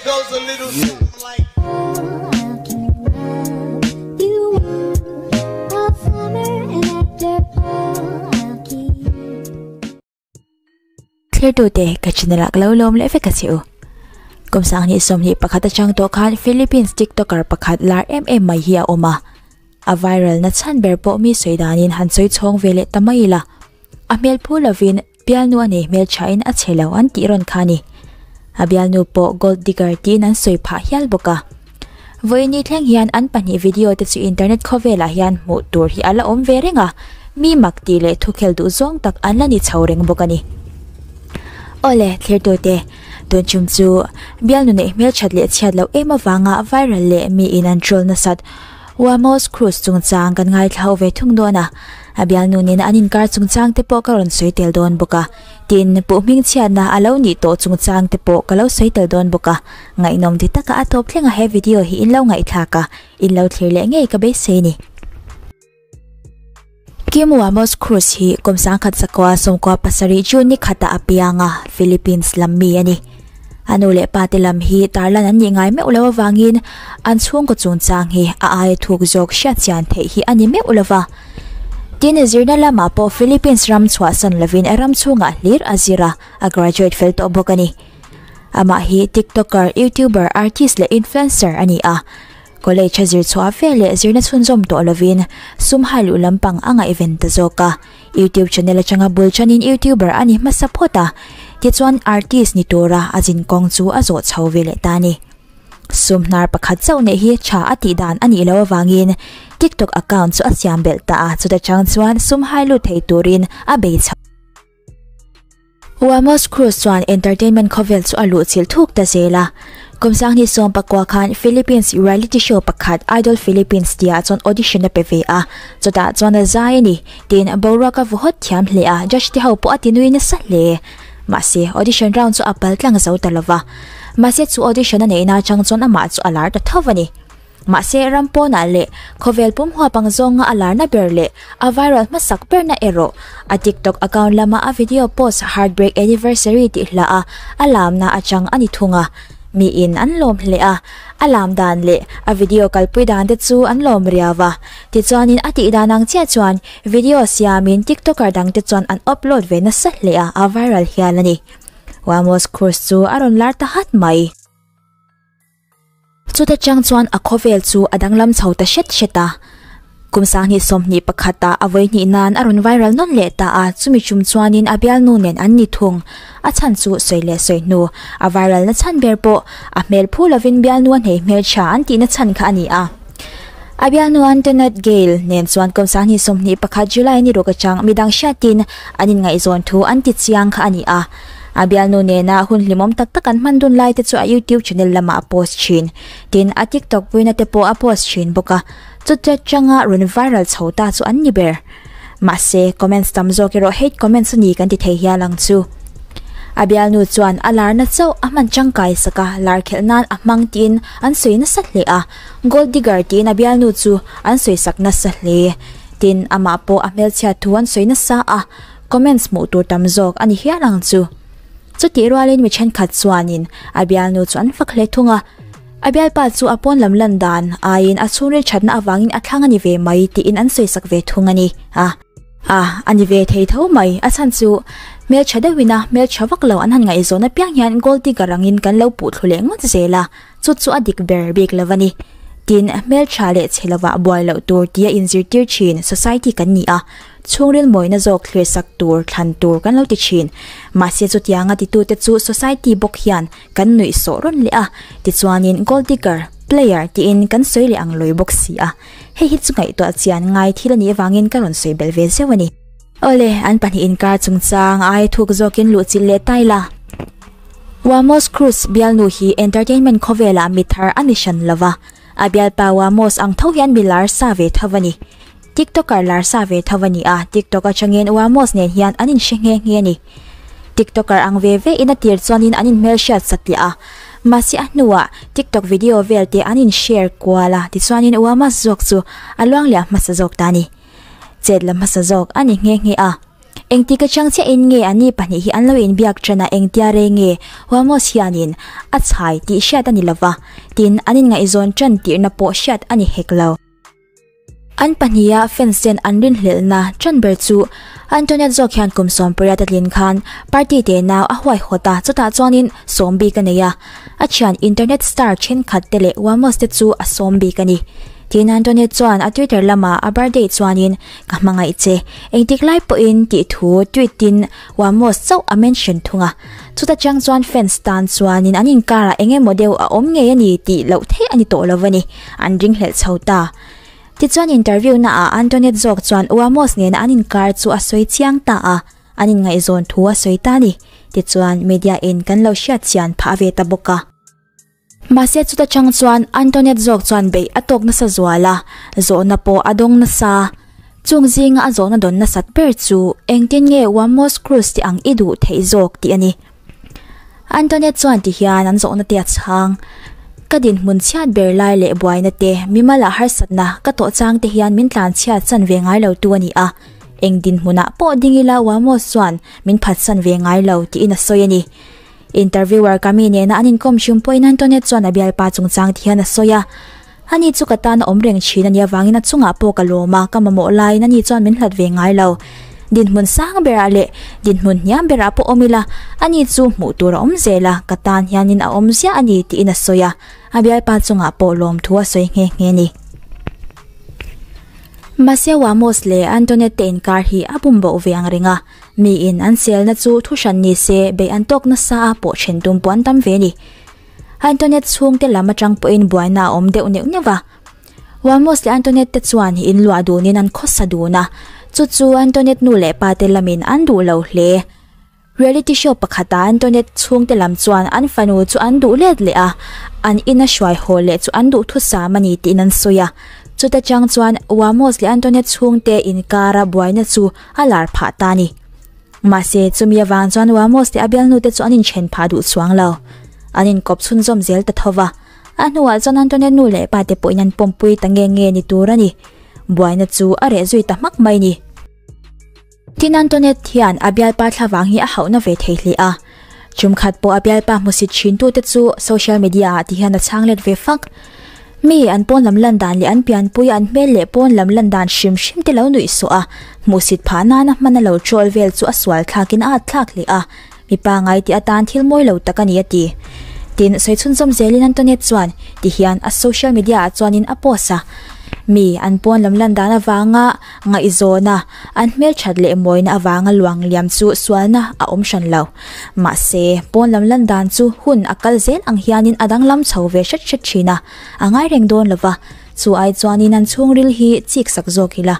goes a little something like. Thlertute ka channel ah ka lo lawm leh vek a che u. Kum 2021 atang tawh khan Philippines tiktoker pakhat lar em em mai hi a awm a. A viral na chhan ber pawh mi sawi danin han sawi chhawng ve leh ta mai ila. A hmel phu lovin bialnu a nei hmelthain a chhe lo an tih rawn kha a ni. A bialnu pawh gold digger tiin an sawi phah hial bawk a. Vawiini thleng hian an pahnih video te chu internet khawvelah hian hmuh tur hi a la awm ve reng a, mi mak tih leh thukhel duh zawng tak an la ni chho reng bawk a ni. Awle, thlirtute, tun chum chu bialnu neih hmelthat leh chhiat loh em avanga viral leh mi in an troll nasat Wamos Cruz chungchang kan ngaithla ho ve thung dawn a, a bialnu nena an inkar chungchang te pawh ka rawn sawi tel dawn bawk a, tin puh hmingchhiatna a lo nih tawh chungchang te pawh ka lo sawi tel dawn bawk a, ngaihnawm ti taka a tawp thleng a he video hi in lo ngaihthlak a, in lo thlir leh ngei ka beisei ni. Kim Wamos Cruz hi kum 1997 June ni khatah a piang a, Philippines lam mi a ni. A nu leh pa te lam hi tarlan an nih ngai meuh loh avangin an chhungkaw chungchang hi a aia thuk zawk hriatchian theih hi a ni meuh lo va. Tin, zirna lamah pawh Philippines ram chhuahsan lovin ram chhungah hlir a zir a, a graduate fel tawh bawk a ni. Amah hi TikToker, YouTuber, artist leh influencer a ni a. College a zir chhuah ve leh zirna chhunzawm tawh lovin sum hai luh lampang a ngaihven ta zawk a. YouTube channel atanga bul chanin YouTuber a ni hmasa phawt a, tichuan artist ni tura a zin kawng chu a zawh chho ve leh ta a ni. Sum hnar pakhat chauh neih hi tha a tih dan a nih loh avangin TikTok account chu a siam belh ta a, chuta chang chuan sum hai lut thei turin a bei chho. Wamos Cruz chuan entertainment khawvel chu a luhchilh thuk ta zel a. Kum 2019 khan Philippines reality show pakhat Idol Philippines tihah chuan audition a pe ve a, chutah chuan a zai a ni tiin boruak a vaw hawt thiam hle a, judge te ho pawh a ti nui nasa hle. Mahse, audition round chu a pal tlang zo ta lova. Mahse chu audition a neihna atang chuan amah chu a lar ta tho a ni. Mahse, ram pawnah leh khawvel pum huap ang zawnga a larna ber leh a viral hmasak berna erawh a TikTok account lama a video post Heartbreak Anniversary tih hla a a lamna atang a ni thung a. Miin an lawm hle a, a lam dan leh a video kalpui dan te chu an lawm riau a. Tichuanin a tih dan ang chiah chuan video siamin TikToker dang te chuan an upload ve nasa hle a, a viral hial a ni. Wamos Cruz chu a rawn lar ta hat mai. Chuta chang chuan a khawvel chu a danglam chho ta hret hret a. Kum 2021 ah a vawi hnih nan a rawn viral nawn leh ta a, chumi chum chuanin a bialnu nen an ni thung. A chhan chu sawi leh sawi hnu, a viral na chhan ber pawh a hmel phu lovin bialnu a hnei hmeltha an tihna chhan kha a ni a. A bialnu Antoinette Gale nen chuan kum 2021 July ni ruk atang midang hriatin an inngaihzawn thu an ti chiang kha a ni a. A bialnu nena hun hlimawm tak tak an hman dun lai te chu a YouTube channel lamah a post thin. Tin, a TikTok puina te pawh a post thin bawk a. Chutia changa rawn viral chho ta chu an ni ber. Mahse, comments tam zawk erawh hate comments a ni kan ti thei hial ang chu. A bialnu chuan a larna chauh a hman tangkai sak a, lar khelh nan a hmang tiin an sawi nasa hle a. Gold digger tiin a bialnu chu an sawi sak nasa hle. Tin, amah pawh a hmelchhiat thu an sawi nasa a. Comments hmuh tur tam zawk a ni hial ang chu. Chutih rualin mi thenkhat chuanin a bialnu chu an fak hle thung a, a bialpa chu a pawn lam lan dan aiin a chhungril thatna avangin a thlang a ni ve mai tiin an sawisak ve thung a ni. A. A, a ni ve thei tho mai, a chhan chu hmeltha deuhin a hmeltha vak lo an han ngaihzawn apiang hian gold digger angin kan lo puh thlu leh ngawt zel a, chu chu a dik ber bik lo a ni. Tin, hmeltha leh chhe lovah buai loh tur tia inzirtir thin society kan ni a, Chhungril mawina zawk thlirsak tur, thlan tur kan lo ti thin. Mahse chutianga titute chu society bawk hian kan nuih sawh rawn leh a, tichuanin gold digger, player tiin kan sawi leh ang lawi bawk si a. Hei hi chu ngaihtuah chian ngai thil a nih avangin ka rawn sawi belh ve zeuh a ni. Awle, an pahnih inkar chungchang ai thuk zawkin luhchilh leh tai la. Wamos Cruz bialnu hi entertainment khawvelah mi thar a ni hran lova, a bialpa Wamos ang tho hian mi lar sa ve tho a ni. TikToker lar sa ve tho a ni a, TikTok atangin Wamos nen hian an inhre nghe nghe a ni. TikToker ang ve ve in a tir chuanin an inhmelhriat satliah a, mahse a hnuah TikTok video vel te an inshare kual a, tichuanin Wamos zawk chu a luang liah hmasa zawk ta a ni. Chet la hmasa zawk a ni nghe nghe a. Engtik atang chiahin nge anni pahnih hi an lo inbiak tan a engtia rei nge Wamos hianin a chhai tih hriat a ni lova, tin an inngaihzawn tan tirhna pawh hriat a ni hek lo. An pahniha fans ten an rinhlelhna tan ber chu Antoinette zawk hian kum 18 a tlin khan party te nau a huaihawt a, chutah chuanin sawm bik a nei a, a thian internet star thenkhat te leh Wamos te chu a sawm bik a ni. Tin Antoinette chuan a Twitter lamah a birthday chuanin Ka hmangaih che, engtik lai pawhin tih thu tweet in Wamos chauh a mention thung a. Chuta chang chuan fans tan chuanin an inkarah eng emaw deuh a awm ngei a ni tih loh theih a ni tawh lo a ni, an ringhlelh chho ta. Tichuan interview na ah Antoinette zawk chuan Wamos nena an inkar chu a sawi chiang ta a, an inngaihzawn thu a sawi ta a ni. Tichuan media in kan lo hriat chian phah ve ta bawk a. Mahse chuta chang chuan Antoinette zawk chuan beih a tawk nasa zual a, zawhna pawh a dawng nasa. Chung zinga a zawhna dawn nasat ber chu engtin nge Wamos Cruz tih ang i duh theih zawk tih a ni. Antoinette chuan ti hian an zawhna te a chhang, Ka dinhmun chhiat ber lai leh buaina te, mimal ah harsatna ka tawh chang te hian min tlan chhiat chan ve ngai lo tu a ni a, eng dinhmunah pawh ding ila Wamos chuan min phatsan ve ngai lo tiin a sawi a ni. Interviewer Kami nena an inkawm hrim pawhin Antoinette chuan a bialpa chungchang ti hian a sawi a, Ani chu ka tan a awm reng thin a nih avangin a chungah pawh ka lawm a, ka mamawh laiin ani chuan min hlat ve ngai lo. Dinhmun sang berah leh dinhmun hniam berah pawh awm ila, ani chu hmuh tur a awm zel a, ka tan hianin a awm ziah a ni tiin a sawi a, a bialpa chungah pawh lawmthu a sawi nghe nghe a ni. Mahse Wamos leh Antoinette te inkar hi a bumboh ve ang reng a. Miin an selna chu thu hran ni se beih an tawk nasa a pawh then tum pawh an tam ve a ni. Antoinette chhungte lam atang pawhin buaina a awm deuh neuh neuh va. Wamos leh Antoinette te chuan in luah dunin an khawsa dun a, chu chu Antoinette nu leh pa te lamin an duh lo hle. Reality show pakhata Antoinette chhungte lam chuan an fanu chu an duh let leh a, an ina hruai haw leh chu an duh thusam a ni tiin an sawi a. Chuta chang chuan Wamos leh Antoinette chhungte inkara buaina chu a lar phah ta a ni. Mahse, chumi avang chuan Wamos leh a bialnute chu an inthen phah duh chuang lo. An inkawp chhunzawm zel ta tho va. A hnuah chuan Antonia nu leh pate pawhin an pawmpui ta nge nge ni tur a ni. Buaina chu a reh zui ta hmak mai ni. Tin, Antoinette hian a bialpa thlavang hi a hauhna ve thei hle a. Chumkhat pawh a bialpa hmusit thintute chu social media ah ti hian a chhang let ve fak. Mi an pawn lam lan dan leh an pianpui an hmel leh pawn lam lan dan hrim hrim te lo nuih sawh a, hmuhsit phah nana hman a lo troll vel chu a sual thlakin a at thlak hle a, mipa ngai tih atan thil mawi lo tak a ni a ti. Tin, sawi chhunzawm zelin Antoinette chuan ti hian a social media ah chuanin a post a, Mi an pawn lam lan dan avanga ngaihzawna an hmelthat leh mawina avanga luang liam chu sualna a awm hran lo. Mahse, pawn lam lan dan chu hun a kal zel ang hianin a danglam chho ve hret hret thin a, a ngai reng dawn lo va. Chu ai chuanin an chhungril hi chik sak zawk ila.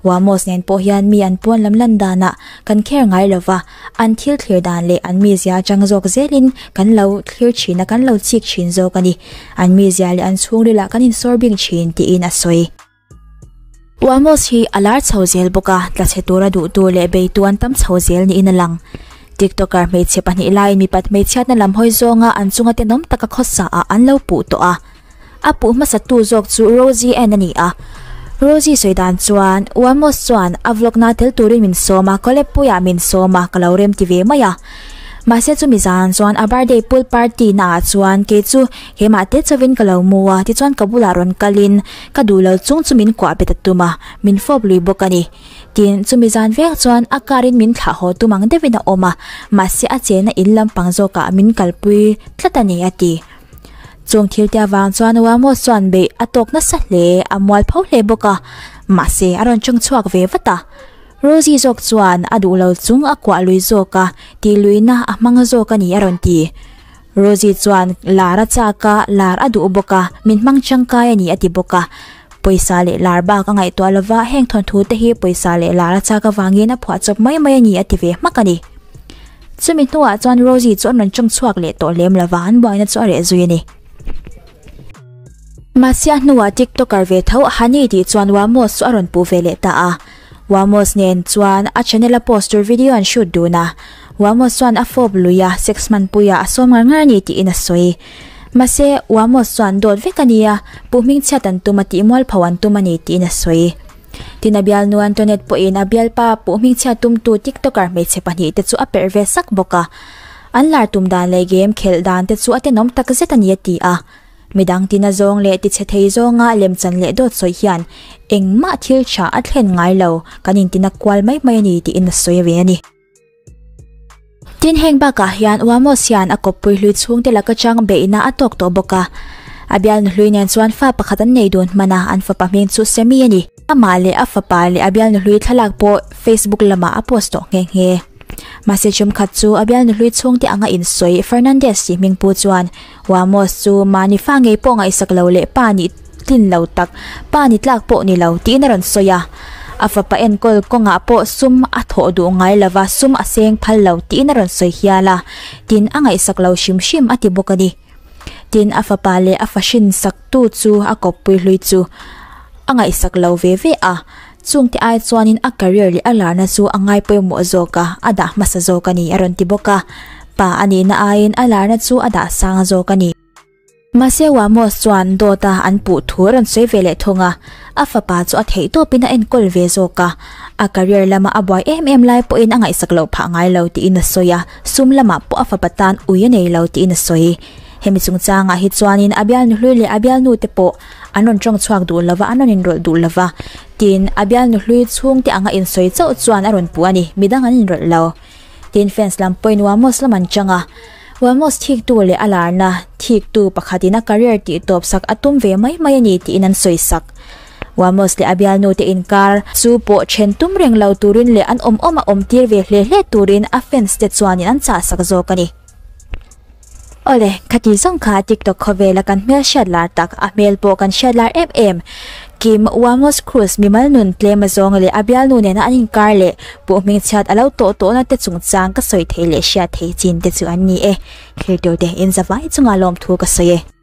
Wamos nen pawh hian mi an pawn lam lan danah kan kher ngai lo va, an thil thlir dan leh an mizia atang zawk zelin kan lo thlir thin a, kan lo chik thin zawk a ni. An mizia leh an chhungrilah kan insawr bing thin tiin a sawi. Wamos hi a lar chho zel bawk a, tlachhe tura duhtu leh beitu an tam chho zel niin a lang. TikToker hmeichhe pahnih laiin mipat hmeichhiatna lam hawi zawnga an chunga tenawm taka khawsa ah an lo puh tawh a. A puh hmasatu zawk chu Rosie Ann a ni a. Rosie sawi dan chuan, Wamos chuan a vlog na tel turin min sawm a, collab puiah min sawm a, ka lo rem ti ve mai a. Mahse chumi zan chuan a birthday pool party naah chuan kei chu keimah te chauhin ka lo mu a, tichuan ka bulah rawn kalin ka duh lo chung chu min kuah bet a tum a, min fawp lui bawk a ni. Tin, chumi zan vek chuan a car in min thlah haw tum ang deuhin a awm a, mahse a chena in lampang zawkah min kalpui tlat a ni a ti. Chung thil te avang chuan Wamos chuan beih a tawk nasa hle, a mual pho hle bawk a, mahse a rawn chawng chhuak ve vat a. Rosie zawk chuan a duh lo chung a kuah lui zawk a, tih luihna a hmang zawk a ni a rawn ti. Rosie chuan lar a chak a, lar a duh bawk a, min hmang tangkai a ni a ti bawk a. Pawisa leh lar bak a ngaihtuah lova heng thawnthu te hi pawisa leh lar a chak avangin a phuah chawp mai mai a ni a ti ve hmak a ni. Chumi hnuah chuan Rosie chu an rawn tawng chhuak leh tawh lem lova an buaina chu a reh zui a ni. Mahse a hnuah TikToker ve tho Honey tih chuan Wamos chu a rawn puh ve leh ta a. Wamos nen chuan a channel a post tur video an shoot dun a. Wamos chuan a fawp lui a, sex hmanpuiah a sawm ngar ngar a ni tiin a sawi. Mahse Wamos chuan dawt vek a nia, puh hmingchhiat an tum a tih mualpho an tum a ni tiin a sawi. Tin a bialnu Antoinette pawhin a bialpa puh hmingchhiat tumtu TikToker hmeichhe pahnihte chu a perh ve sak bawk a. An lar tum dan leh game khelh dan te chu a tenawm tak zet a ni a ti a. Midang tina zawng leh tichhe thei zawnga lemchan leh dawt sawi hian engmah thil tha a thlen ngai lo, kan intina kual mai mai a ni tiin a sawi ve a ni. Tin heng bakah hian Wamos hian a kawppui hlui chhungte laka chang beihna a tawk tawh bawk a. A bialnu hlui nen chuan fa pakhat an nei dun hman a, an fapa hming chu Semi a ni. Amah leh a fapa leh a bialnu hlui thlalak pawh Facebook lamah a post tawh nghe nghe. Mahse chumkhat chu a bialnu hlui chhungte anga insawi Fernandez tih hming pu chuan Wamos chu mahni fa ngei pawh ngaihsak lo leh pa nih tlin lo tak, pa ni tlak pawh ni lo tiin a rawn sawi a. A fapa enkawl kawngah pawh sum a thawh duh ngai lova sum a seng phal lo tiin a rawn sawi hial a, tin a ngaihsak lo hrim hrim a ti bawk a ni. Tin a fapa leh a fahrin saktu chu a kawppui hlui chu a ngaihsak lo ve ve a, chungte ai chuanin a career leh a larna chu a ngai pawimawh zawk a, a dah hmasa zawk a ni a rawn ti bawk a. Pa a nihna aiin a larna chu a dah sang zawk a ni. Mahse Wamos chuan dawta an puh thu a rawn sawi ve leh thung a, a fapa chu a theih tawpin a enkawl ve zawk a, a career lama a buai em em lai pawhin a ngaihsak loh phah ngai lo tiin a sawi a, sum lamah pawh a fapa tan ui a nei lo tiin a sawi. Hemi chungchangah hi chuanin a bialnu hlui leh a bialnu te pawh an rawn tawng chhuak duh lova, an rawn inrawlh duh lova, tin a bialnu hlui chhungte anga insawi chauh chuan a rawn puh a ni, midang an inrawlh lo. Tin fans lam pawhin Wamos lam an chang a, Wamos thiktu leh a larna thiktu pakhatin a career tih tawp sak a tum ve mai mai a ni tiin an sawi sak. Wamos leh a bialnu te inkar chu pawh then tum reng lo turin leh an awm awm a awm tir ve hle hle turin a fans te chuanin an chah sak zawk a ni. Awle, khati zawng kha TikTok khawvela kan hmel hriat lar tak, a hmel pawh kan hriat lar em em. Kim Wamos Cruz mimal nun tlem a zawng leh a bialnu nena an inkar leh puh hmingchhiat a lo tawh tawhna te chungchang ka sawi thei leh hriat thei chin te chu an ni e. Thlir tur te in zavai chunga lawmthu ka sawi e.